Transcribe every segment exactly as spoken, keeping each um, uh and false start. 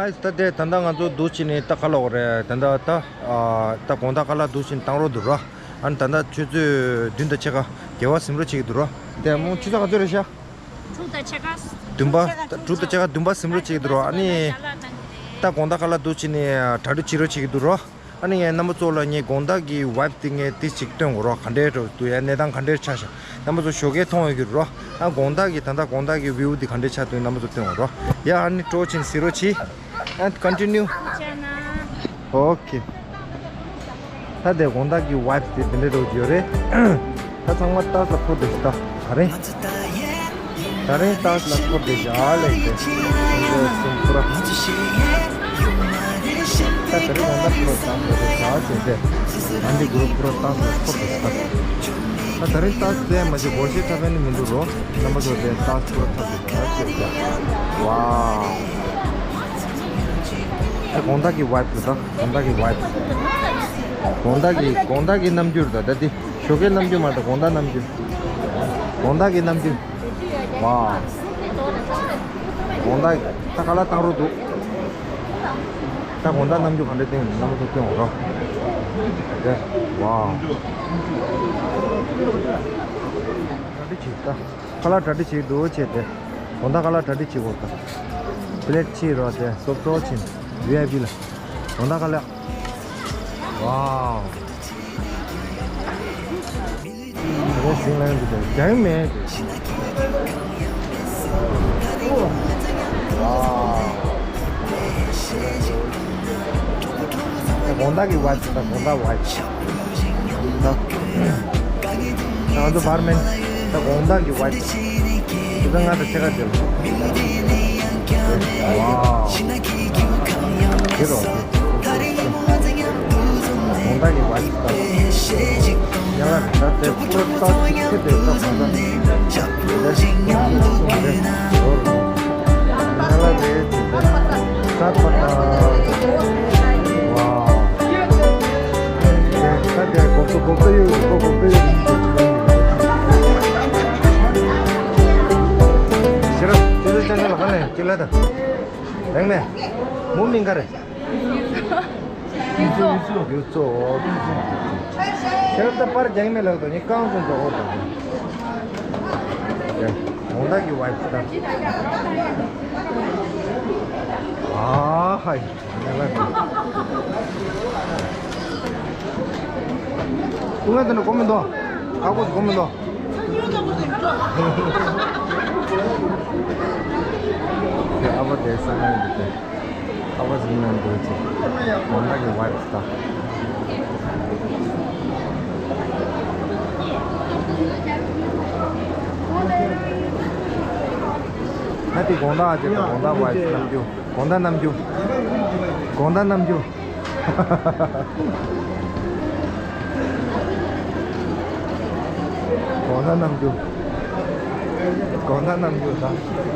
Guys, ད་དེ་ད་ལྟ་ང་ཚོ་འདུག་བྱས་ནས་ད་ག་ལབ་དགོས་རེད། ད་ལྟ་ད་ཨ་ད་དགོང་དག་ཁ་ལག་འདུག་བྱས་ནས་བཏང་རོགས་འདུག་ར། ཨ་ནི་ད་ལྟ་ཆུ་ཚོད་བདུན་དང་ཕྱེད་ཀ། སྒེར་བ་ཟིན་རོགས་བྱེད་ཀྱི་འདུག་ར། དེ་མོ་ཆུ་ཚོད་ག་ཚོད་རེད་ཤག་དྲུག་དང་ཕྱེད་ཀ། བདུན་པ། དྲུག་དང་ཕྱེད་ཀ་བདུན་པ་ཟིན་རོགས་བྱེད་ཀྱི་འདུག་ར། ཨ་ནི་ད་དགོང་དག་ཁ་ལག་འདུག་བྱས་ནས་གྲ་སྒྲིག་བྱེད་རོགས་བྱེད་ཀྱི་འདུག་ར། ཨ་ནི་ངས་རྣམ་པ་ཚོ་ལ་ངས་དགོང་དག་གི་ཝའིབ་དེ་ངས་དེ་ཅིག་སྟོན་དགོས་ར། ག་འདྲའི་འགྲོ་འདུག་ཡ། གནས་སྟངས་ག་འདྲའི་ཆགས་ཤག་རྣམ་པ་ཚོ་ཞོགས་ཀས་མཐོང་ཡོད་ཀྱི་རེད་ར། ཨ་དགོང་དག་གི་ད་ལྟ་དགོང་དག་གི་ཝིའུ་དེ་ག་འདྲའི་ཆགས་འདུག་རྣམ་པ་ཚོ་སྟོན་དགོས་ར། ཡ་ཨ་ནི་སྤྲོ་ཆེན་ཟིན་རོགས་བྱེད། And continue. Okay. ད་དེ་དགོང་དག་གི་ཝའིབ་དེ་དེ་འདྲའི་འགྲོ་གི་ཡོད་རེད། ད་ཚང་མ་ཏཱས་ལ་འཁོར་བསྡད་ཤག་ད་ག་རེ། ད་རིང་ཏཱས་ལ་འཁོར་བསྡད་ཤག་ཨ་ལས་དེ། ད་དེ་རིང་དགོང་དག་འཁོར་བསྡད་ཤག་ཟེར་ཏེ། ཨན་ཏི་གུ་རུབ་ཁོ་རང་ཏཱས་ལ་འཁོར་བསྡད་ཤག་ད་དེ་རིང་ཏཱས་ཟེར་མ་བྱེད་སྒོར་གཞས་འཁྲབ་ཡ་ནི་མི་འདུག་རོ། རྣམ་པ་ཚོ་དེ་ཏཱས་ཁོ་རང་འཁྲབ་བསྡད་ཤག་ཟེར་ཏེ། ཝའོ། ད་དགོང་དག་གི་ཝའིབ་རེད་ད། དགོང་དག་གི་ཝའིབ། དགོང་དག་གི་དགོང་དག་གི་རྣམ་འགྱུར་ད་ད་དེ། ཞོགས་ཀའི་རྣམ་འགྱུར་མ་རེད་ད། དགོང་དག་རྣམ་འགྱུར། དགོང་དག་གི་རྣམ་འགྱུར། ཝའོ། དགོང་དག་ད་ཁ་ལག་བཏང་རོགས་འདུག་ད་དགོང་དག་རྣམ་འགྱུར་ག་འདྲ་བསྟན་ཡོད་རྣམ་པ་ཚོ་སྟོན་འོང་རོགས། དེ། ཝའོ། གྲ་སྒྲིག་བྱེད་ད། ཁ་ལག་གྲ་སྒྲིག་བྱེད་འདུག་བྱས་ཏེ། དགོང་དག་ཁ་ལག་གྲ་སྒྲིག་བྱེད་དགོས་ད། པི་ལེཊ་ཕྱིས་རོགས་ཏེ་སོབ་སོབ་ཕྱིན། ཝི་ཨའི་པི་ལ། དགོང་དག་ཁ་ལག་ཝའོ། རེ་ཟིང་ལ་ཡོང་དུས་ཀྱང་མེད། ཝའོ། དགོང་དག་གི་ཝའིབ་ད་དགོང་དག་ཝའིབ། ད། ང་ཚོ་བར་མེན། ད་དགོང་དག་གི་ཝའིབ། ད་ང་ད་ཆེ་ཁ་དེ་ལ། རེད་ད། མུ་མིང་ག་རེད། ཡུ་ཙོ། ཡུ་ཙོ། ཁྱེད་རང་ད་པར་རྒྱག་མེད་ལགས་དོ་ནི་རྐང་བཙོང་དོ་འོ་དོ། ཡ། གོང་ཐང་གི་ཝའི་ཕི་ད། ཨ་ཧའི། ཀུན་ལ་དེ་ནི་གོ་མི་འདུག་ཁ་ཁོ་གོ་མི་འདུག་ཨ་བ་དེ་ས་ན་ཡིན་དེ། ཨ་བ་ཟིན་ན་འདོད་ཅིག་མོན་ན་གི་ཝའི་ཕི་ད། ང་དེ་དགོང་དག་ཨ་ཅེ་དང་དགོང་དག་ཝའི་ཕི་རྣམ་འགྱུར། དགོང་དག་རྣམ་འགྱུར། དགོང་དག་རྣམ་འགྱུར། དགོང་དག་རྣམ་འགྱུར། དགོང་དག་རྣམ་འགྱུར་དང་། ཡ།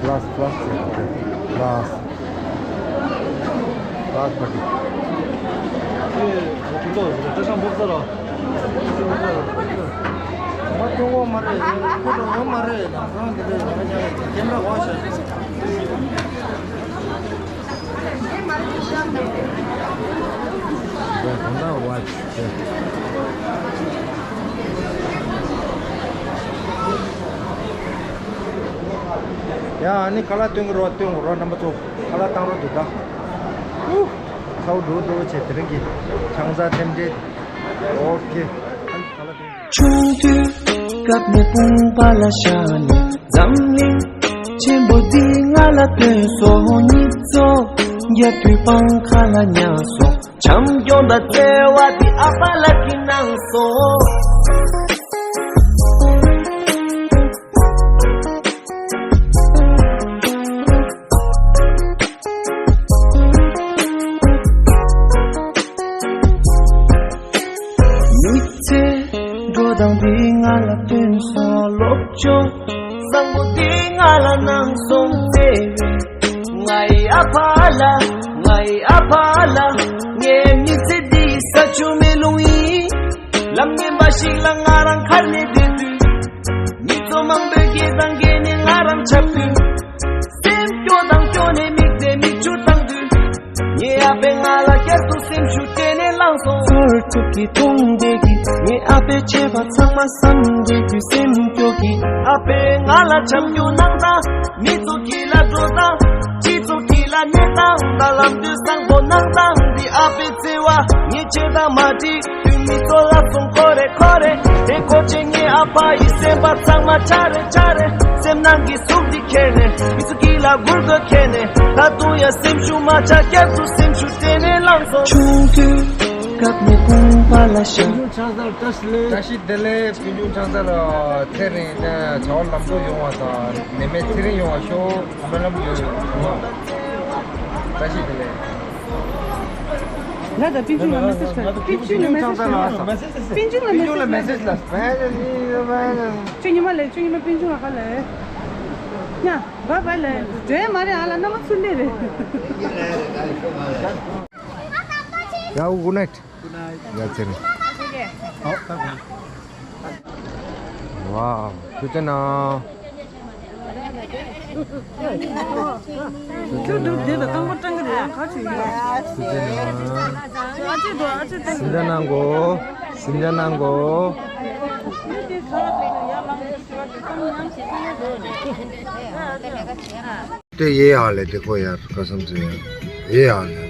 ལགས་ལགས་ལགས། ལགས་ཕ་གི། ཨེ། ཁོ་ཚོ་ལྟ་ས་འབོག་ས་ར། ང་སྐྱོ་བོ་མ་རེད། ཁོ་ཚོ་ཡོང་མ་རེད། ང་ཚོ་འདི་རེད། ང་ཚོ་ཁེམ་ར་ཝ་ཤ། ད་ད་ཝ་ཤ། ཡ། ཨ་ནི་ཁ་ལག་སྟོན་གི་རོགས། སྟོན་གི་རོགས། རྣམ་པ་ཚོ་ཁ་ལག་བཏང་རོགས་འདུག་ད། ཨུ། ཚ་བོ་འགྲོ་འགྲོ་བྱས་དེ་རིང་གི་ཆང་ས་ཐེམ་འདྲེ། ཨོ་ཁེ། ཨ་ནི་ཁ་ལག་སྟོན་གི། ཆུང་དུས་སྐབས་ནས་དཔུང་པ་ལ་བཞག་ནས་འཛམ་གླིང་ཆེན་པོ་འདི་ང་ལ་སྟོན་སོང་། གཉིད་ཚོགས་རྒྱབ་དུས་པང་ཁ་ལ་ཉལ་སོང་། བྱམས་སྐྱོང་དང་བརྩེ་བ་དེ་ཨ་ཕ་ལགས་ཀྱིས་གནང་སོང་། མི་ཚེ་འགྲོ་སྟངས་འདི་ང་ལ་སྟོན་སོང་། སློབ་སྦྱོང་བཟང་པོ་འདི་ང་ལ་གནང་སོང་། བརྩེ་བའི་ང་ཡི་ཨ་ཕ་ལགས། ང་ཡི་ཨ་ཕ་ལགས། ངའི་མི་ཚེ་འདི་ས་ཆུ་མེ་རླུང་ཡིན། ལམ་ངན་པ་ཞིག་ལ་ང་རང་ཁར་ནས་བསྡད་དུས། མི་ཚོགས་མང་པོས་སྐད་གདངས་བརྒྱབ་ནས་ང་རང་ཆག་དུས། སེམས་སྐྱོ་དང་སྐྱོ་ནས་མིག་ནས་མིག་ཆུ་བཏང་དུས། ངའི་ཨ་ཕས་ང་ལ་བསྐྱར་དུ་སེམས་ཤུགས་སྤྲད་ནས་བསླངས་སོང་། ཚོར་ཐུག་གི་མཐོང་བསྡད་ཀྱི་ངའི་ཨ་ཕའི་བྱས་པ་ཚང་མ་བསམ་བསྡད་དུས། སེམས་སྐྱོ་གི་ཨ་ཕས་ང་ལ་བྱམས་སྐྱོང་གནང་སྟངས། མི་ཚོགས་ཀྱི་ལ་འགྲོ་སྟངས། སྤྱི་ཚོགས་ཀྱི་ལ་གནས་སྟངས་དང་ལམ་སྟོན་བཟང་པོ་གནང་སྟངས་འདི་ཨ་ཕའི་བརྩེ་བ་ངས་བྱས་དང་མ་འགྲིག་དུས། མི་ཚོ་ལབ་སོང་ཁོ་རེ་ཁོ་རེ། དེ་ཁོ་ཆེ་ངའི་ཨ་ཕ་ཡི་སེམས་པ་ཚང་མ་ཆ་རེ་ཆ་རེ། སེམས་ནང་གི་ཟུག་འདི་ཁྱེར་ནས་མི་ཚོ་གི་ལ་སྒུར་དགོས་ཁྱེར་ནས། ད་དུང་ཡང་སེམས་ཤུགས་མ་ཆག་བསྐྱར་དུ་སེམས་ཤུགས་སྤྲད་ནས་བསླངས་སོང་། ཆུང་དུས་སྐབས་ནས་དཔུང་པ་ལ་བཞག་ཆང་ས་ལ་བཀྲ་ཤིས་བདེ་ལེགས། ཕུན་ཆུང་ཆང་ས་ལ་ཚེ་རིང་བྱ་བ་ལམ་འགྲོ་ཡོང་བ་དང་ནད་མེད་ཚེ་རིང་ཡོང་བ་ཤོག་སྨོན་ལམ་ཡོད། བཀྲ་ཤིས་བདེ་ལེགས། ང་དང་པིན་ཆུང་ལ་མེ་སེ་ཇི་ག་པིན་ཆུང་ལ་མེ་སེ་ཇི་ག་པིན་ཆུང་ལ་མེ་སེ་ཇི་ལ། ཁྱོད་ཉི་མ་ལས་ཁྱོད་ཉི་མ་པིན་ཆུང་ལ་ག་ལས། ཉ་བ་བ་ལས་འདྲེ་མ་རེད། ཨ་ལ་མནའ་མ་ཚུར་ལས་རེད། ཡ་གུ་ནའིཊ། ཡ་ཚེ་རིང་། ཝའོ། ཐུགས་རྗེ་གནང་། ཁྱོད་འདུག་འདི་ལ་རྐང་པ་སྐྲང་གི་རེད། ག་ཚོད་ཡོད། ཐུགས་རྗེ་གནང་། ཨ་ཅེ་འདུག་ཨ་ཅེ་སྟེང་། སེམས་ཅན་ནང་གོ། སེམས་ཅན་ནང་གོ། དེ་ཡེ་ཨ་ལེ་དེ་ཁོ་ཡར་ཁ་སམ་ཚེ་ཡེ་ཨ་ལེ།